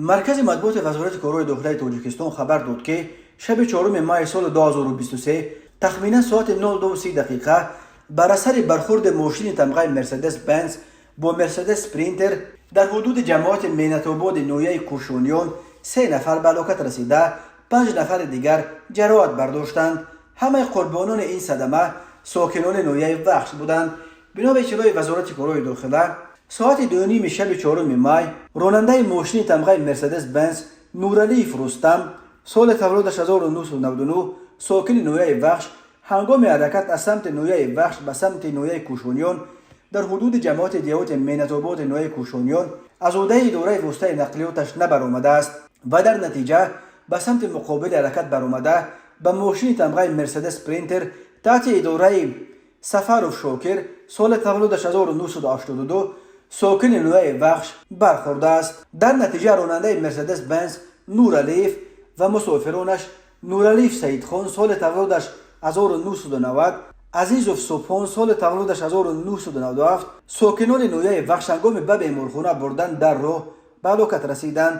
Маркази матбуоти Вазорати корҳои дохилаи Тоҷикистон хабар дод, ки шаби 4 майи соли 2023 тахминан соати 02:30 дақиқа бар асари бархурди мошини тамғаи Мерседес Бенз бо Мерседес Спринтер дар ҳудуди ҷамоати Меҳнатободи ноҳияи Кӯшониён се нафар ба ҳалокат расида, панҷ нафари дигар ҷароҳат бардоштанд. Ҳамаи қурбонони ин садама сокинони ноҳияи Вахш буданд. Бино ба иттилои Вазорати корҳои дохила, соати 2:30 шаби 4 май ронандаи мошини тамғаи Мерседес Бенз Нуралиев Рустам, соли таваллудаш 1999, сокини ноҳияи Вахш, ҳангоми ҳаракат аз самти ноҳияи Вахш ба самти ноҳияи Кӯшониён дар ҳудуди ҷамоати деҳоти Меҳнатободи ноҳияи Кӯшониён аз уҳдаи идораи воситаи нақлиёташ набаромадааст ва дар натиҷа ба самти муқобили ҳаракат баромада, ба мошини тамғаи Мерседес Спринтер таҳти идораи Сафаров Шокир, соли таваллудаш 1982, сокини ноҳияи Вахш бархӯрдааст. Дар натиҷа ронандаи Мерседес Бенз Нуралиев ва мусофиронаш Нуралиев Саидхон, соли таваллудаш 1990, Азизов Субҳон, соли таваллудаш 1997, сокинони ноҳияи Вахш, ҳангоми ба беморхона бурдан дар роҳ ба ҳалокат расиданд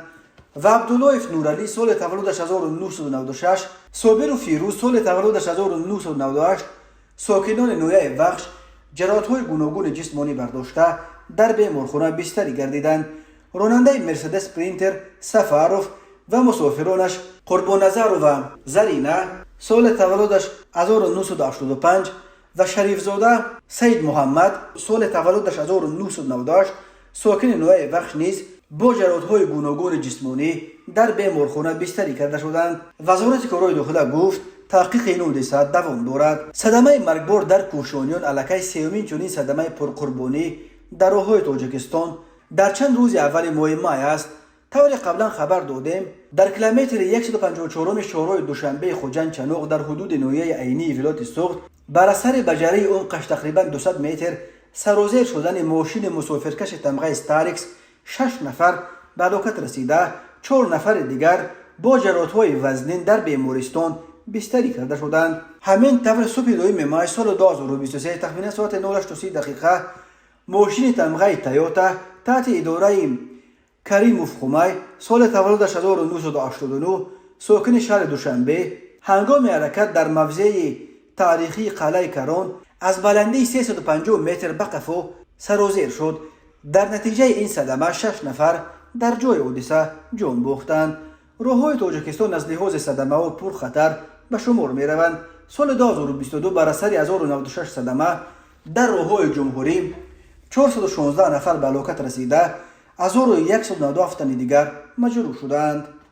ва Абдуллоев Нуралӣ, соли таваллудаш 1996, Собиру Фирӯз, соли таваллудаш 1998, сокинони ноҳияи Вахш, ҷароҳатҳои гуногуни ҷисмонӣ бардошта, дар беморхона бистарӣ гардиданд. Ронандаи Мерседес Спринтер Сафаров ва мусофиронаш Қурбонназарова Зарина, соли таваллудаш 1985, ва Шарифзода Саид Муҳаммад, соли таваллудаш 1998, сокини ноҳияи Вахш, низ бо ҷароҳатҳои гуногуни ҷисмонӣ дар беморхона бистарӣ карда шуданд. Вазорати корҳои дохила гуфт, таҳқиқи ин ҳодиса давом дорад. Садамаи маргбор дар Кӯшониён аллакай сеюмин чунин садамаи пурқурбонӣ дар роҳҳои Тоҷикистон дар чанд рӯзи аввали моҳи май аст. Тавре қаблан хабар додем, дар километри 154 шоҳроҳи Душанбеи Хуҷанд Чаноқ дар ҳудуди ноҳияи Айнии вилояти Суғд бар асари ба ҷарии умқаш тақрибан 200 метр сарозер шудани мошини мусофиркаши тамғаи Старикс шаш нафар ба ҳалокат расида, чор нафари дигар бо ҷароҳатҳои вазнин дар бемористон бистарӣ карда шуданд. Ҳамин тавр, субҳи 2 май соли 2023 тахминан соати 08:30 дақиқа мошини тамғаи Тойота таҳти идораи Каримов Хумай, соли таваллудаш 1989, сокини шаҳри Душанбе, ҳангоми ҳаракат дар мавзеи таърихии Қалъаи Карон аз баландии 350 метр ба қафо сарозер шуд. Дар натиҷаи ин садама шаш нафар дар ҷои ҳодиса ҷон бохтанд. Роҳҳои Тоҷикистон аз лиҳози садамаҳо пурхатар ба шумор мераванд. Соли 2022 бар асари 1096 садама дар роҳҳои ҷумҳурӣ 416 нафар ба ҳалокат расида, 1197 тани дигар маҷрӯҳ шудаанд.